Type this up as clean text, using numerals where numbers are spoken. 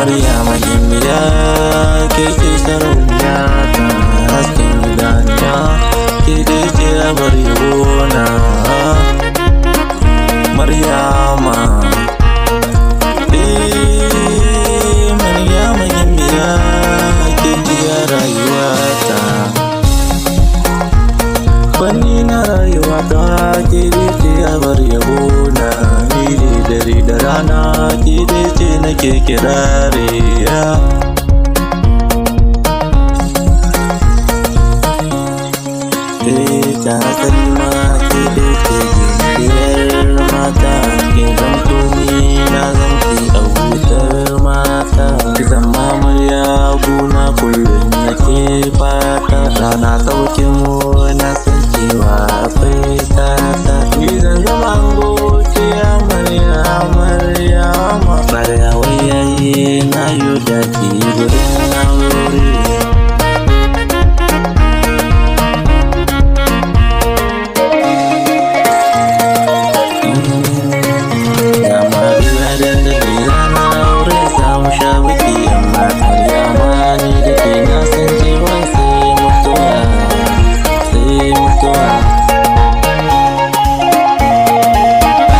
Maryama gimbiya, ke ce sarauniya ta, hasken idaniya, ke ce abar yabona. Maryama, eh Maryama gimbiya, ke ce rayuwata. Fanni na rayuwata, ke ce abar yabona, ni dai dare da rana ke ce nake kirare. Eh ta Salma, ke ce gimbiyar mata, kin zamto ni na zamki a wutar mata.